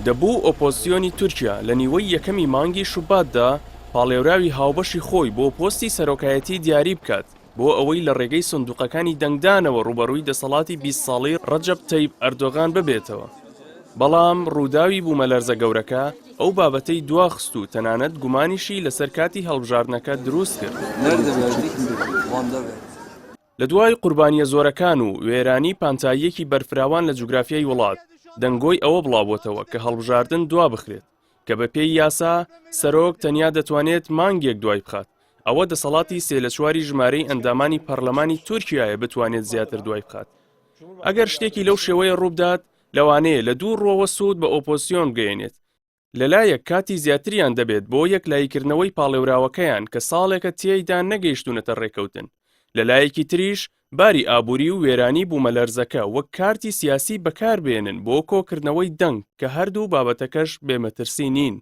دەبوو ئۆپۆزسیۆنی تورکیا لە نیوەی یەکەمی مانگی شوباتدا پاڵێوراوی هاوبەشی خۆی بۆ پۆستی سەرۆکایەتی دیاری بکات بۆ ئەوەی لە ڕێگەی سندوقەکانی دەنگدانەوە ڕووبەڕووی دەسەڵاتی 20 ساڵەی ڕەجەب تەیب ئەردۆغان ببێتەوە. بەڵام ڕووداوی بوومەلەرزە گەورەکە ئەو بابەتەی دواخست و تەنانەت گومانیشی لەسەر کاتی هەڵبژاردنەکە دروست کرد. لە دوای قوربانییە زۆرەکان و وێرانی پانتاییەکی بەرفراوان لە جوگرافیای وڵات، دەنگۆی ئەوە بڵاوبۆتەوە کە هەڵبژاردن دوابخرێت، کە بەپێی یاسا سەرۆک تەنیا دەتوانێت مانگێک دوای بخات، ئەوە دەسەڵاتی سێ لە چواری ژمارەی ئەندامانی پەرلەمانی تورکیایە بتوانێت زیاتر دوای بخات. ئەگەر شتێکی لەو شێوەیە ڕووبدات، لەوانەیە لە دوو ڕووەوە سوود بە ئۆپۆزسیۆن بگەیەنێت، لەلایەک کاتی زیاتریان دەبێت بۆ یەکلاییکردنەوەی پاڵێوراوەکەیان کە ساڵێکە تێیدا نەگەیشتوونەتە ڕێککەوتن، لەلایەکی تریش باری ئابووری و وێرانی بوومەلەرزەکە وەک کارتی سیاسی بەکاربێنن بۆ کۆکردنەوەی دەنگ کە هەردوو بابەتەکەش بێ مەترسی نین.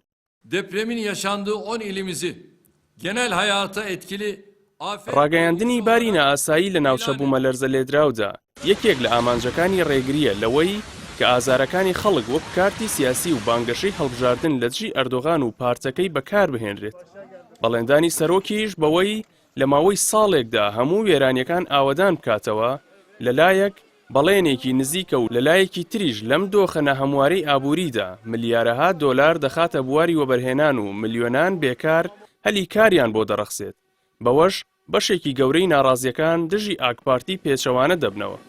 Depremin yaşandığı 10 ilimizi genel hayata etkili afet ڕاگەیاندنی باری نائاسایی لە ناوچە بوومەلەرزەلێدراودا یەکێک لە ئامانجەکانی ڕێگرییە لەوەی کە ئازارەکانی خەڵک وەک کارتی سیاسی و بانگەشەی هەڵبژاردن لەدژی ئەردۆغان و پارتەکەی بەکاربهێنرێت. بەڵێندانی سەرۆکیش بەوەی لە ماوەی ساڵێکدا هەموو وێرانیەکان ئاوەدان بکاتەوە، لە لایەک بەڵێنێکی نزیکە و لە لایەکی تریش لەم دۆخە ناهەموارەی ئابووریدا ملیارەها دۆلار دەخاتە بواری وەبەرهێنان و ملیۆنان بێکار هەلی کاریان بۆ دەڕەخسێت، بەوەش بەشێکی گەورەی ناڕازیەکان دژی ئاکپارتی پێچەوانە دەبنەوە.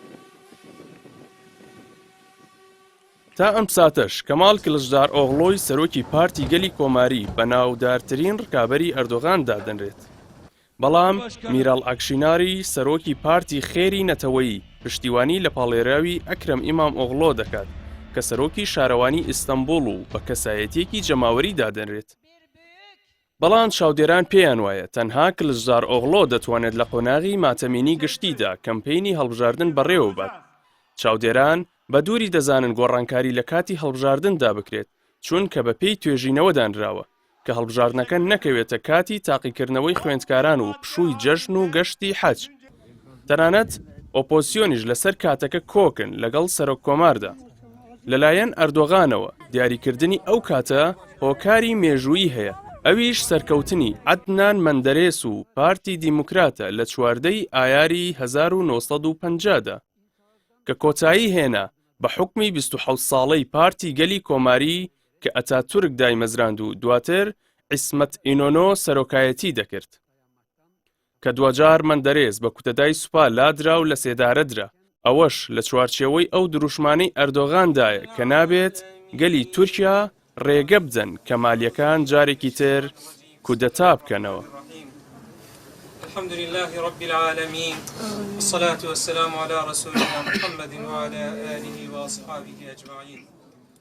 تا ئەم ساتەش کەمال کڵچدارئۆغڵۆی سەرۆکی پارتی گەلی کۆماری بە ناودارترین ڕکابەری ئەردۆغان دادەنرێت. بەڵام میراڵ ئاکشیناری سەرۆکی پارتی خێری نەتەوەیی پشتیوانی لە پاڵێراوی ئەکرەم ئیمام ئۆغڵۆ دەکات کە سەرۆکی شارەوانی ئیستەنبوڵ و بە کەسایەتیەکی جەماوەری دادەنرێت. بەڵام چاودێران پێیان وایە تەنها کلچدارئۆغڵۆ دەتوانێت لە قۆناغی ماتەمینی گشتیدا کەمپەینی هەڵبژاردن بەڕێوەببات. چاودێران بە دووری دەزانن گۆڕانکاری لە کاتی هەڵبژاردندا بکرێت، چونکە بە پێی توێژینەوە دانراوە کە هەڵبژاردنەکە نەکەوێتە کاتی تاقیکردنەوەی خوێندکاران و پشووی جەژن و گەشتی حەج. تەنانەت ئۆپۆزسیۆنیش لەسەر کاتەکە کۆکن لەگەڵ سەرۆک کۆماردا. لەلایەن ئەردۆغانەوە دیاریکردنی ئەو کاتە هۆکاری مێژوویی هەیە، ئەویش سەرکەوتنی عەدنان مەندەرێس و پارتی دیموکراتە لە 14 ی ئایاری 1950 دا کە کۆتایی هێنا بە حوکمی 27 ساڵەی پارتی گەلی کۆماری کە ئەتاتورک دایمەزراند و دواتر عیسمەت ئینۆنۆ سەرۆکایەتی دەکرد. کە دواجار مەندەرێس بە کوتەدای سوپا لادرا و لەسێدارە درا، ئەوەش لە چوارچێوەی ئەو دروشمانەی ئەردۆغاندایە کە نابێت گەلی تورکیا ڕێگە بدەن کەمالیەکان جارێکی تر کودەتا بکەنەوە. الحمد لله رب العالمین الصلاة والسلام علی رسولنا محمد وعلى آله وأصحابه أجمعين.